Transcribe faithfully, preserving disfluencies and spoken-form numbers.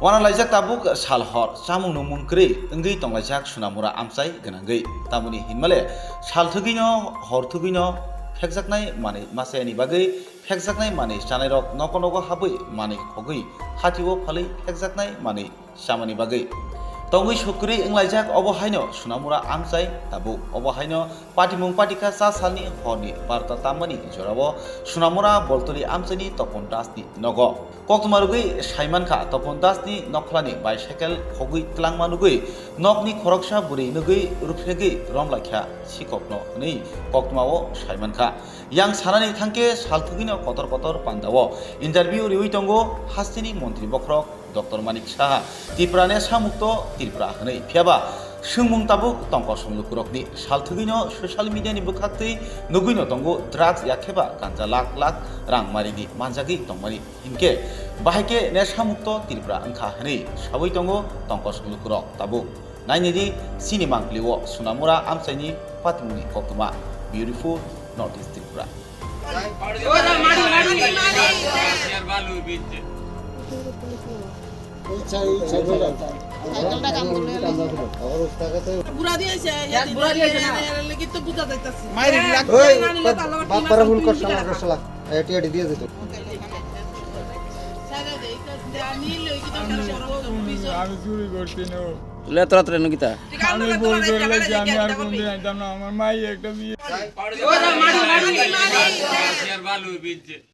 Wanalaijak tabuk sal hor, chamung nungmung kwrwi wngwi tonglaijak Sonamura amchai gwnangwi. Tamoni hinmale sal thwgwino hor thwgwino phekjaknai manwi machayani bagwi phekjaknai manwi chanairok nogo nogo habwi manwi khogwi hatio phalwi phekjaknai manwi chamani bagwi tongwi sukrwi wnglaijak. Obo haino Sonamura amchai tabuk. Obo haino patimung patikha cha salni horni barota tammani jorao Sonamura Boltoli amchaini Topon Dasni nogo. Koktwma rwgwi saimankha, Topon Dasni nokhlani bicycle khogwi twlangma nugwi nokni khoroksa bwrwi nugwi rwphregwi romlaikha sikokno hwnwi koktwmao saimankha. Yang sanani thangkhe salthwgwino kotor kotor pandao interview riwi tongo hasteni montri bokhorok Doctor Manik Saha, Tripura ni samukto Tripura hwnwi. Phiyaba swngmung tabuk tongkosong lukurokni. Salthwgwino social media ni bwkhaktwi nugwino tongo drugs yakheba ganja lakh lakh rang marini manjagwi tongmani. Hinkhe bahai khe nesha mukto Tripura wngkha hwnwi sawi tongo tongkosong lukurok tabuk. Nainidi chini mangpili o Sonamura amchaini patimungni koktwma. Beautiful North East Tripura. বুড়া দিয়েছে, এক বুড়া দিয়েছে না। কিন্তু বুঝা যাইতাছে। মাইরে লাগবে। ওই, বাপ্পারা ফোন কর, শালা, কর, শালা। এটি, এটি দিয়ে দিত। আমি চুরি করছি না। তুলে তোরা তোরা নুকিতা। আমি ভুল করলে কি আমি আর কোনদিন আইতাম না। আমার মাই একটা বিয়ে। ভালো হইবে।